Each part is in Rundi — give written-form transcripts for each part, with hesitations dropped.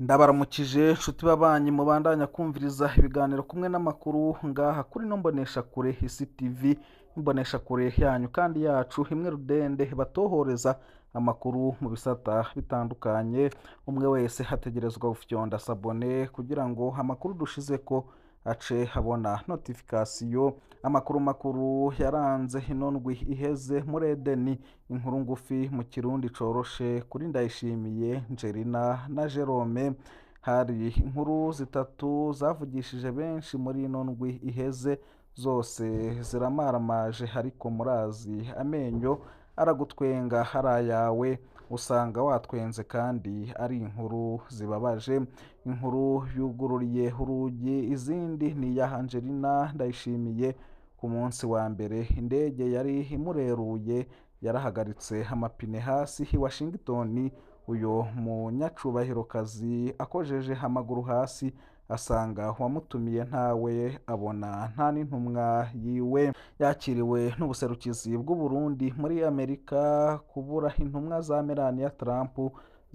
Ndabaramukije nshuti babanyi mubandanya kumviriza ibiganiro kumwe n'amakuru ngaha kuri no mboneshakure Isi TV, imboneshakure yanyu kandi yacu imwe rudende batohoreza amakuru mu bisata bitandukanye. Umwe wese hategerezwa gufyonda sabone kugira ngo amakuru dushizeko ace habona notification. Amakuru makuru yaranze ino ndwi iheze muri Edeni, inkuru ngufi mu Kirundi coroshe kuri Ndayishimiye Njerina na Jerome. Hari inkuru zitatu zavugishije benshi muri ino ndwi iheze, zose ziramaramaje, ariko murazi amenyo aragutwenga hari ayawe usanga watwenze kandi ari inkuru zibabaje. Inkuru yugururiye urugi izindi ni iya Angelina Ndayishimiye. Ku munsi wa mbere indege yari imureruye yarahagaritse amapine hasi i Washington. Uyo munyacubahirokazi akojeje amaguru hasi asanga uwamutumiye ntawe abona, nta n'intumwa yiwe. Yakiriwe n'ubuserukizi bw'u Burundi muri Amerika. Kubura intumwa za Melania Trump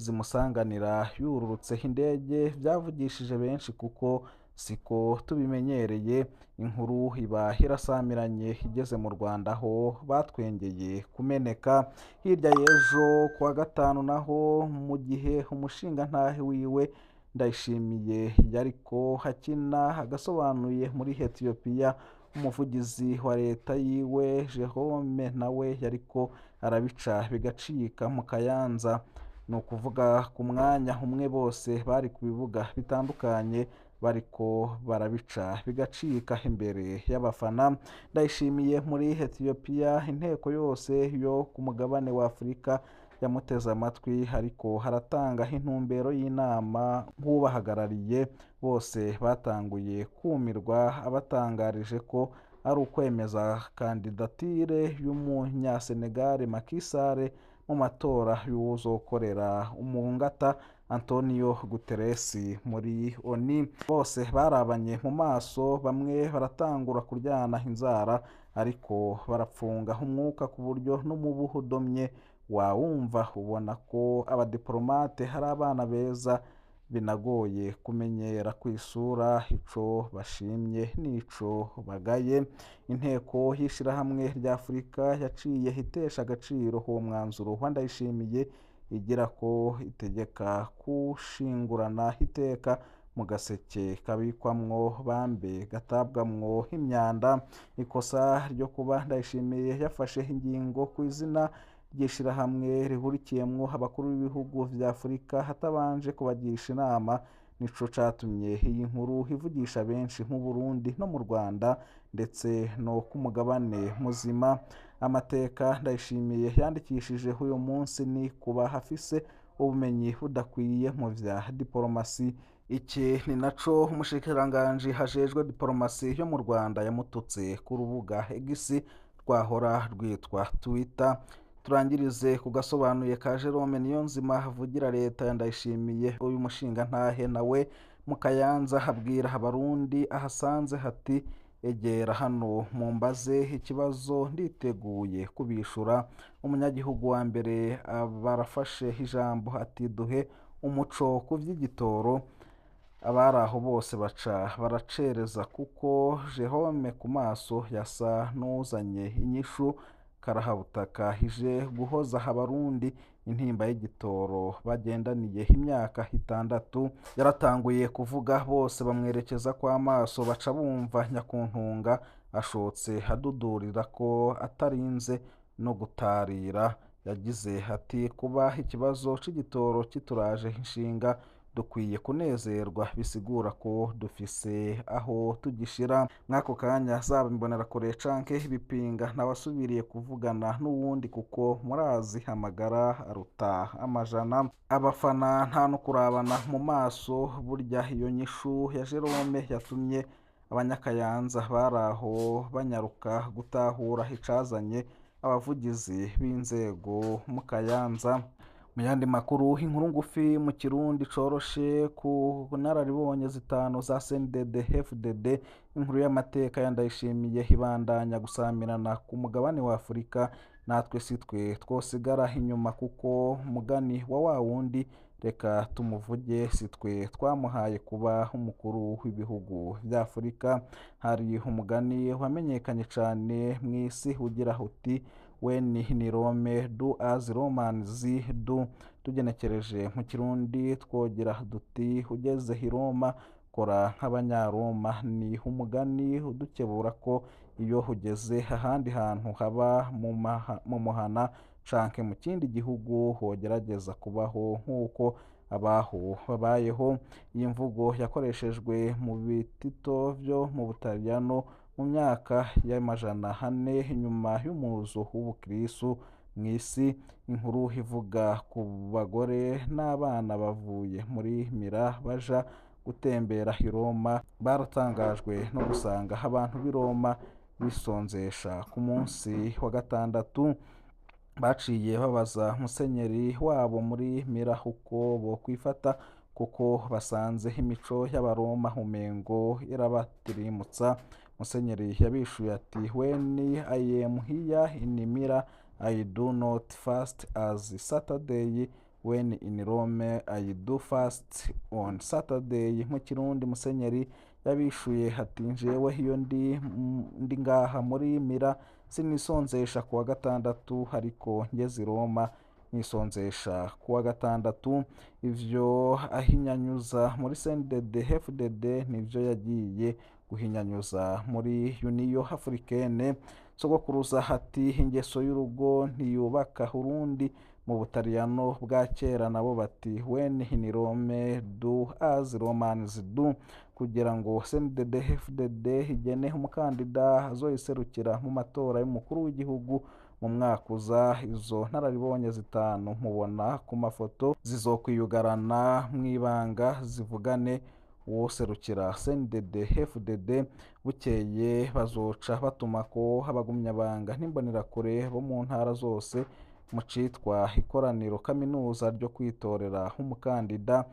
zimusanganira yururutse indege byavugishije benshi kuko siko tubimenyereye. Inkuru iba irasamiranye igeze mu Rwanda aho batwengeye kumeneka. Hirya y'ejo kuwa gatanu naho, mu gihe umushingantahe wiwe Ndayishimiye yariko hakina agasobanuye muri Ethiopia, umuvugizi wa leta yiwe Jerome nawe yariko arabica bigacika mu Kayanza. Ni ukuvuga ku mwanya umwe bose bari ku bibuga bitandukanye bariko barabica bigacika imbere y'abafana. Ndayishimiye muri Ethiopia, inteko yose yo ku mugabane wa Afurika yamuteze amatwi, ariko haratanga intumbero y'inama nk'ubahagarariye. Bose batanguye kumirwa abatangarije ko ari ukwemeza kandidatire y'umunyasenegal Macky Sall mu matora y'uwuzokorera umungata Antonio Guterres muri ONU. Bose barabanye mu maso, bamwe baratangura kuryana inzara, ariko barapfunga umwuka ku buryo n'umubu udomye wawumva. Ubona ko abadiplomate hari abana beza, binagoye kumenyera ku isura ico bashimye n'ico bagaye. Inteko y'ishirahamwe rya Afurika yaciye itesha agaciro uwo mwanzuro wa Ndayishimiye, igira ko itegeka kuwushingurana iteka mu gaseke kabikwamwo bambe gatabwamwo imyanda. Ikosa ryo kuba Ndayishimiye yafashe ingingo ku izina ry'ishirahamwe rihurikiyemwo abakuru b'ibihugu vya Afurika hatabanje kubagisha inama, nico catumye iyi nkuru ivugisha benshi mu Burundi no mu Rwanda ndetse no ku mugabane muzima. Amateka Ndayishimiye yandikishije uyu munsi ni kuba afise ubumenyi budakwiye mu vya diporomasi. Iki ni naco umushikiranganji hajejwe diporomasi yo mu Rwanda yamututse ku rubuga X rwahora rwitwa Twitter. Turangirize ku gasobanuye ka Jerome Niyonzima avugira leta ya Ndayishimiye. Uyu mushingantahe nawe mu Kayanza abwira abarundi ahasanze hati: egera hano mumbaze ikibazo nditeguye kubishura. Umunyagihugu wa mbere barafashe ijambo ati: duhe umuco ku vy'igitoro. Abari aho bose baca baracereza kuko Jerome ku maso yasa n'uzanye inyishu karahabutaka ije guhoza abarundi intimba y'igitoro bagendaniye imyaka 6. Yaratanguye kuvuga bose bamwerekeza kw'amaso, baca bumva nyakuntunga ashotse adudurira ko atarinze no gutarira. Yagize ati: kuba ikibazo c'igitoro kituraje inshinga dukwiye kunezerwa, bisigura ko dufise aho tugishira. Mw'ako kanya zaba imbonerakure canke ibipinga ntawasubiriye kuvugana n'uwundi kuko murazi amagara aruta amajana. Abafana nta no kurabana mu maso. Burya iyo nyishu ya Jerome yatumye abanyakayanza bari aho banyaruka gutahura icazanye abavugizi b'inzego mu Kayanza. Mu yandi makuru, inkuru ngufi mu Kirundi coroshe ku nararibonye 5 za CNDD FDD. Inkuru y'amateka ya Ndayishimiye ibandanya gusamirana ku mugabane wa Afurika. Natwe si twe twosigara inyuma, kuko mugani wa wawundi reka tumuvuge, si twe twamuhaye kuba umukuru w'ibihugu vya Afurika. Hari umugani wamenyekanye cane mw'isi ugira uti: "When in Rome, do as Romans do." Tugenekereje mu Kirundi twogira duti: "Ugeze i Roma, kora nk'Abanyaroma." Ni umugani udukebura ko iyo ugeze ahandi hantu, haba mu muhana canke mu kindi gihugu, wogerageza kubaho nk'uko abaho babayeho. Iyi mvugo yakoreshejwe mu bitito vyo mu Butaliyano mu myaka y'400 inyuma y'umuzo w'ubukristu mw'isi. Inkuru ivuga ku bagore n'abana bavuye muri Mira baja gutembera i Roma, baratangajwe no gusanga abantu b'i Roma bisonzesha ku munsi wa gatandatu. Baciye babaza musenyeri wabo muri Mira uko bokwifata, kuko basanze imico y'Abaroma umengo irabatirimutsa. Musenyeri yabishuye ati: "When I am here in Mira, I do not fast as Saturday. When in Rome, I do fast on Saturday." Mu Kirundi musenyeri yabishuye ati: "Njewe iyo ndi ngaha muri Mira sinisonzesha kuwa gatandatu, ariko ngeze i Roma nisonzesha kuwa gatandatu." Ivyo ahinyanyuza muri CNDD FDD nivyo yagiye guhinyanyuza muri Union Africaine. Sogokuruza ati: "Ingeso y'urugo ntiyubaka urundi." Mu Butaliyano bwa kera nabo bati: "When in Rome, do as Romans do." Kugira ngo CNDD FDD igene umukandida azoyiserukira mu matora y'umukuru w'igihugu mu mwaka uza, izo ntararibonye zitanu mubona ku mafoto zizokwiyugarana mw'ibanga, zivugane uwoserukira CNDD FDD. Bukeye bazoca batumako abagumyabanga n'imbonerakure bo mu ntara zose mu citwa ikoraniro kaminuza ryo kwitorera umukandida,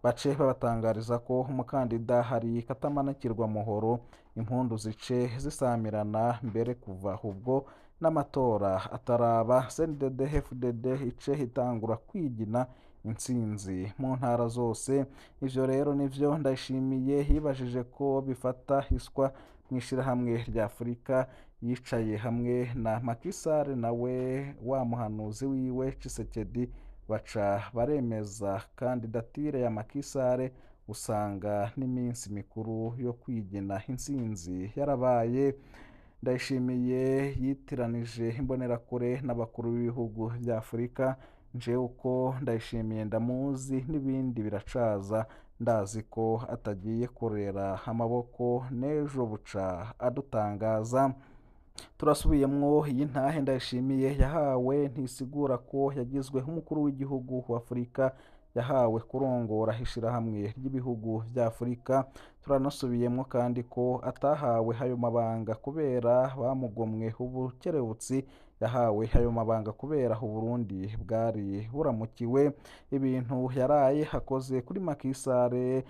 bace babatangariza ko umukandida hari Katamanakirwa Muhoro. Impundu zice zisamirana. Mbere kuva ubwo n'amatora ataraba, CNDD FDD ice itangura kwigina intsinzi mu ntara zose. Ivyo rero nivyo Ndayishimiye yibajije ko bifata iswa mw'ishirahamwe rya Afurika, yicaye hamwe na Macky Sall nawe wa muhanuzi wiwe Tshisekedi, baca baremeza kandidatire ya Macky Sall. Usanga n'iminsi mikuru yo kwigina intsinzi yarabaye. Ndayishimiye yitiranije imbonerakure n'abakuru b'ibihugu vya Afurika. Njewe uko Ndayishimiye ndamuzi, n'ibindi biracaza, ndazi ko atagiye kurera amaboko, n'ejo buca adutangaza. Turasubiyemwo, iyi ntahe Ndayishimiye yahawe ntisigura ko yagizwe umukuru w'igihugu wa Afurika, yahawe kurongora ishirahamwe ry'ibihugu vya Afurika. Turanasubiyemwo kandi ko atahawe ayo mabanga kubera bamugomwe ubukerebutsi, yahawe ayo mabanga kubera Uburundi bwari buramukiwe. Ibintu yaraye akoze kuri Macky Sall,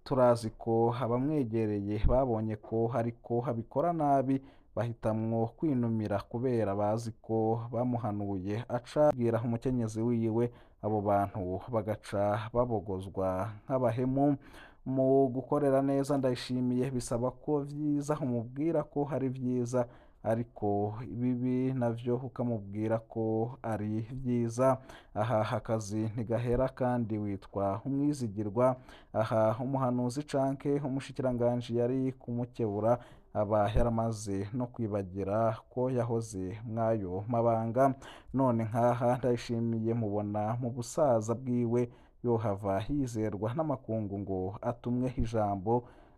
turazi ko abamwegereye babonye ko ariko abikora nabi, bahitamwo kwinumira kubera bazi ko bamuhanuye aca abwira umukenyezi wiwe, abo bantu bagaca babogozwa nk'abahemu. Mu gukorera neza Ndayishimiye bisaba ko vyiza umubwira ko ari vyiza, ariko ibibi navyo ukamubwira ko ari vyiza. Aha akazi ntigahera kandi witwa umwizigirwa. Aha umuhanuzi canke umushikiranganji yari kumukebura aba yaramaze no kwibagira ko yahoze mw'ayo mabanga. None nkaha Ndayishimiye mubona mu busaza bwiwe yohava yizerwa n'amakungu ngo atumwe ijambo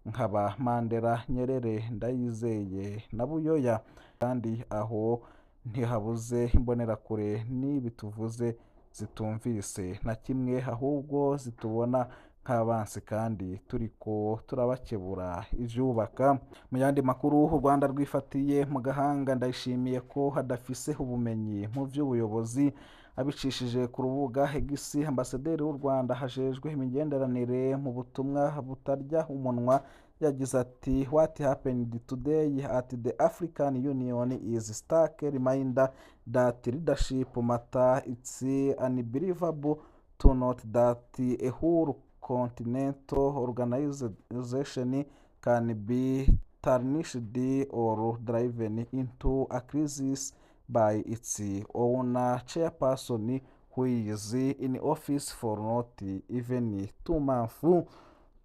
nkaba Mandela, Nyerere, Ndayizeye na Buyoya? Kandi aho ntihabuze imbonerakure n'ibi tuvuze zitumvise na kimwe, ahubwo zitubona nk'abansi kandi turiko turabakebura ivyubaka. Mu yandi makuru, u Rwanda rwifatiye mu gahanga Ndayishimiye ko hadafise ubumenyi mu vy'ubuyobozi. Abicishije ku rubuga X, ambasaderi w'u Rwanda hajejwe imigenderanire mu butumwa butarya umunwa Yagize ati: "What happened today at the African Union is stark reminder that leadership matter. It's unbelievable to note that a whole continental organization can be tarnished or driven into a crisis by its own chairperson who is in office for not even 2 months."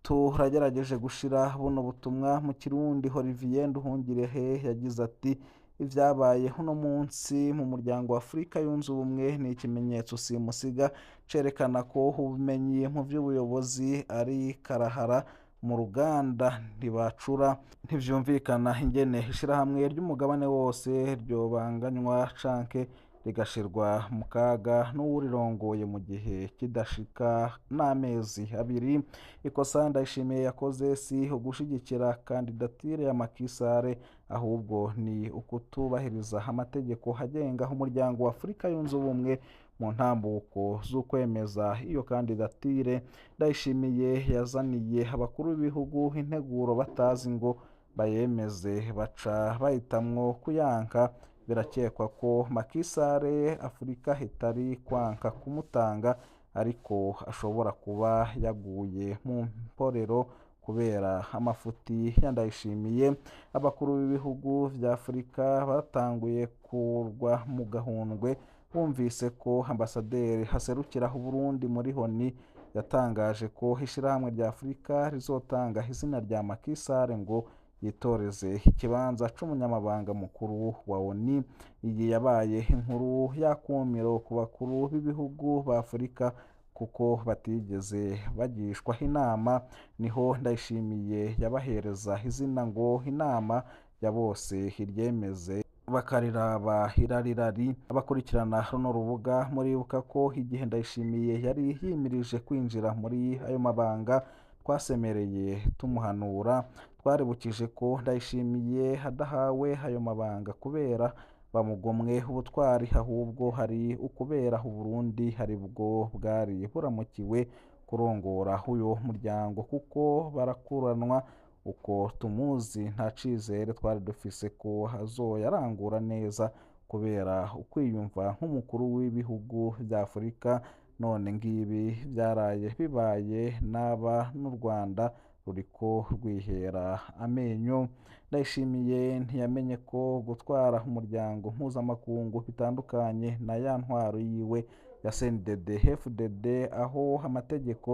Turagerageje gushira buno butumwa mu Kirundi. Olivier Nduhungirehe yagize ati: "Ibyabaye uno munsi mu muryango wa Afurika Yunze Ubumwe ni ikimenyetso simusiga cerekana ko ubumenyi mu by'ubuyobozi ari karahara mu ruganda, ntibacura. Ntivyumvikana ingene ishirahamwe ry'umugabane wose ryobanganywa canke rigashirwa mu kaga n'uwurirongoye mu gihe kidashika n'amezi 2. Ikosa Ndayishimiye yakoze si ugushigikira kandidatire ya Macky Sall, ahubwo ni ukutubahiriza amategeko agenga umuryango wa Afurika Yunze Ubumwe mu ntambuko z'ukwemeza iyo kandidatire. Ndayishimiye yazaniye abakuru b'ibihugu integuro batazi ngo bayemeze, baca bahitamwo kuyanka. Birakekwa ko Macky Sall Afurika itari kwanka kumutanga, ariko ashobora kuba yaguye mu mporero kubera amafuti ya Ndayishimiye. Abakuru b'ibihugu vya Afurika batanguye kurwa mu gahundwe bumvise ko ambasaderi haserukira Uburundi muri ONU yatangaje ko ishirahamwe rya Afurika rizotanga izina rya Macky Sall ngo yitoreze ikibanza c'umunyamabanga mukuru wa ONU. Iyi yabaye inkuru y'akumiro ku bakuru b'ibihugu ba Afurika kuko batigeze bagishwa inama. Niho Ndayishimiye yabahereza izina ngo inama ya bose iryemeze, bakariraba irarirari. Abakurikirana runo rubuga muribuka ko igihe Ndayishimiye yari yimirije kwinjira muri ayo mabanga twasemereye tumuhanura. Twaribukije ko Ndayishimiye adahawe ayo mabanga kubera bamugomwe ubutwari, ahubwo hari ukubera Uburundi aribwo bwari buramukiwe kurongora uyo muryango, kuko barakuranwa uko tumuzi nta cizere twari dufise ko azoyarangura neza kubera ukwiyumva nk'umukuru w'ibihugu vya Afurika. None ngibi vyaraye bibaye, n'aba n'u Rwanda ruriko rwihera amenyo. Ndayishimiye ntiyamenye ko gutwara umuryango mpuzamakungu bitandukanye na ya ntwaro yiwe ya CNDD FDD, aho amategeko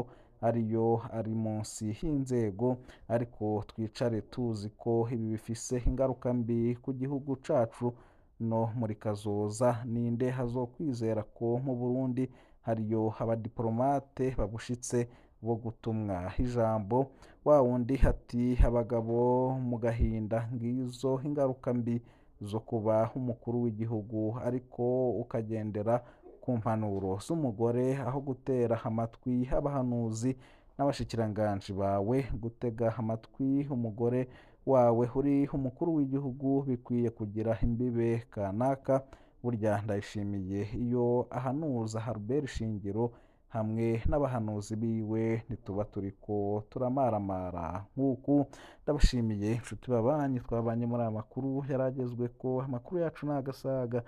ariyo ari munsi y'inzego. Ariko twicare tuzi ko ibi bifise ingaruka mbi ku gihugu cacu no muri kazoza. Ninde azokwizera ko mu Burundi hariyo abadiplomate babushitse bo gutumwa ijambo? Wa wundi ati: "Abagabo mu gahinda." Ngizo ingaruka mbi zo kuba umukuru w'igihugu ariko ukagendera ku mpanuro z'umugore aho gutera amatwi abahanuzi n'abashikiranganji bawe. Gutega amatwi umugore wawe uri umukuru w'igihugu bikwiye kugira imbibe kanaka. Burya Ndayishimiye iyo ahanuza Albert Shingiro hamwe n'abahanuzi biwe ntituba turiko turamaramara nk'uku. Ndabashimiye inshuti babanyi twabanye muri aya makuru yaragezwe ko amakuru yacu ni agasaga.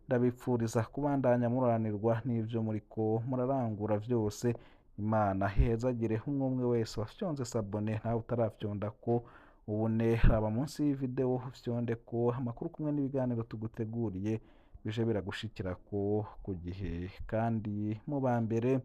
Ndabipfuriza kubandanya muranirwa n'ivyo muriko murarangura vyose. Imana ihezagire umwe umwe wese wafyonze s'abonner. Nawe utarafyonda ko ubune, raba munsi y'ivideo ufyonde ko amakuru kumwe n'ibiganiro tuguteguriye bije biragushikira ko ku gihe kandi mu ba mbere.